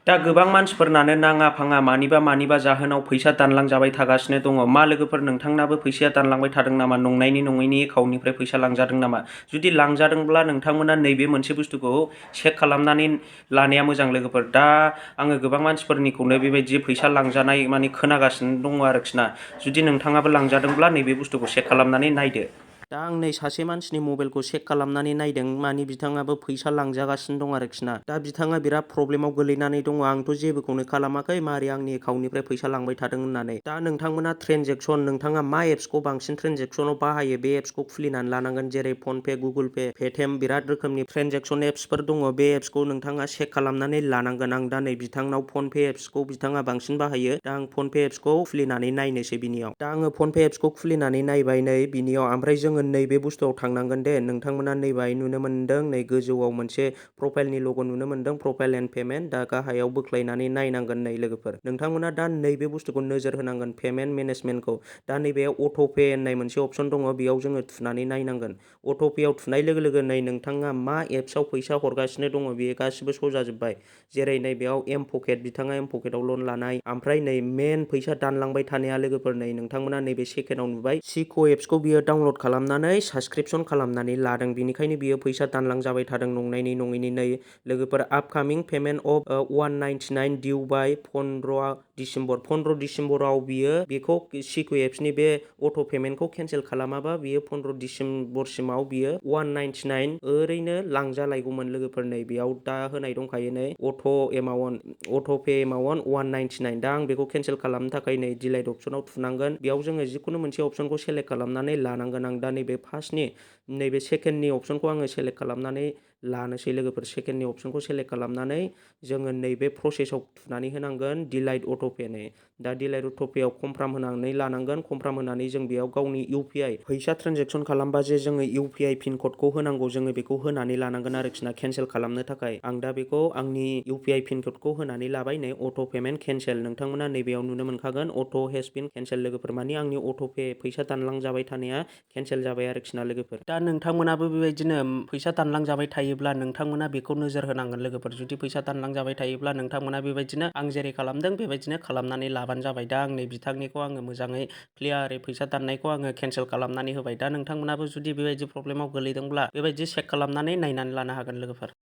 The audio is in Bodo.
दा गोबां मानसिफोरनानो नाङा फाङा मानिबा जाहोनाव फैसा दानलांजाबाय थागासिनो दङ। मा लोगोफोर नोंथांनाबो फैसाया दानलांबाय थादों नामा? नङैनि एकाउन्टनिफ्राय फैसा लांजादों नामा? जुदि लांजादोंब्ला नोंथांमोना नैबे मोनसे बुस्थुखौ चेक खालामनानै लानाया मोजां लोगोफोर। दा आङो गोबां मानसिफोरनिखौनो बेबायदि फैसा लांजानाय माने खोनागासिनो दङ आरोखि ना। जुदि नोंथाङाबो लांजादोंब्ला नैबे बुस्थुखौ चेक खालामनानै नायदो। दा आं नै सासे मानसिनि मबाइलखौ चेक खालामनानै नायदों, मानि बिथाङाबो फैसा लांजागासिनो दं आरोखि ना। दा बिथाङा बिराद प्रब्लेमाव गोलैनानै दङ। आंथ' जेबोखौनो खालामाखै, मारै आंनि एकाउन्टनिफ्राय फैसा लांबाय थादों होननानै। दा नोंथांमोना ट्रेनजेक्सन, नोंथाङा मा एप्सखौ बांसिन ट्रेनजेक्सनाव बाहायो बे एप्सखौ खुलिनानै लानांगोन। जेरै फनपे, गुगोल पे, पेटिएम बिराद रोखोमनि ट्रेनजेक्सन एप्सफोर दङ। बे एप्सखौ नोंथाङा चेक खालामनानै लानांगोन। आं दा नै बिथांनाव फनपे एप्सखौ बिथाङा बांसिन बाहायो। दा आं फनपे एप्सखौ खुलिनानै नायनोसै बिनियाव। दा आङो फनपे एप्सखौ खुलिनानै नायबाय नै बिनियाव। ओमफ्राय जोङो नैबे बुस्थुआव थांनांगोन दे। नोंथांमोना नैबाहाय नुनो मोनदों, नै गोजौआव मोनसे प्रफाइलनि लग' नुनो मोनदों, प्रफाइल एन्ड पेमेन्ट। दा गाहायाव बोख्लायनानै नायनांगोन नै लोगोफोर। नोंथांमोना दा नैबे बुस्थुखौ नोजोर होनांगोन, पेमेन्ट मेनेजमेन्टखौ। दा नैबे अट' पे होननाय मोनसे अपसन दङ, बेयाव जोङो थुनानै नायनांगोन। अट' पेआव थुनाय लोगो लोगो नै नोंथाङा मा एप्सआव फैसा हरगासिनो दङ बेयो गासिबो श' जाजोब्बाय। जेरै नै बेयाव एम पकेट, बिथाङा एम पकेटआव लन लानाय। ओमफ्राय नै मेन फैसा दानलांबाय थानाया लोगोफोर नै नोंथांमोना नैबे सेकेन्डआव नुबाय, kwo एप्सखौ बियो डाउनलड खालामनानै साबसक्रिपसन खालामनानै लादों। बिनिखायनो बियो फैसा दानलांजाबाय थादों नङैनि नै लोगोफोर। आपकामिं पेमेन्ट अफ 199 डिउ बाय 15 डिसेम्बर। 15 डिसेम्बराव बियो बेखौ kwo एप्सनि बे अट' पेमेन्टखौ केन्सेल खालामाबा बियो 15 डिसेम्बरसिमाव बियो 199 ओरैनो लांजालायगौमोन लोगोफोर। नै बेयाव दा होनाय दंखायो नै अट' पे एमाउन्ट 199। दा आं बेखौ केन्सेल खालामनो थाखाय नै डिलाइट अपसनाव थुनांगोन। बेयाव जोङो जिखुनु मोनसे अपसनखौ सेलेक्ट खालामनानै लानांगोन। आं दा नैबे फार्स्टनि नैबे सेकेन्डनि अपसनखौ आङो सेलेक्ट खालामनानै लानोसै लोगोफोर। सेकेन्डनि अपसनखौ सेलेक्ट खालामनानै जोङो नैबे प्रसेसआव थुनानै होनांगोन डिलाइट अट' पे नै। दा डिलाइट अट' पेआव कनफार्म होनानै लानांगोन। कनफार्म होनानै जों बेयाव गावनि इउपिआइ फैसा ट्रेनजेक्सन खालामबा जे जोङो इउपिआइ पिन क'डखौ होनांगौ, जोङो बेखौ होनानै लानांगोन आरोखि ना केन्सेल खालामनो थाखाय। आं दा बेखौ आंनि इउपिआइ पिन क'डखौ होनानै लाबाय। नै अट' पेमेन्ट केन्सेल। नोंथांमोना नैबेयाव नुनो मोनखागोन अट' हेज बिन केन्सेल लोगोफोर। मानि आंनि अट' पे फैसा दानलांजाबाय थानाया केन्सेल जाबाय आरोखि ना लोगोफोर। दा नोंथांमोनाबो बेबायदिनो फैसा दानलांजाबाय थायोब्ला नोंथांमोना बेखौ नोजोर होनांगोन लोगोफोर। जुदि फैसा दानलांजाबाय थायोब्ला नोंथांमोना बेबायदिनो आं जेरै खालामदों बेबायदिनो खालामनानै लाबानो जाबाय। दा आं नै बिथांनिखौ आङो मोजाङै क्लियारै फैसा दाननायखौ आङो केन्सेल खालामनानै होबाय। दा नोंथांमोनाबो जुदि बेबायदि प्रब्लेमाव गोलैदोंब्ला बेबायदि चेक खालामनानै नायनानै लानो हागोन लोगोफोर।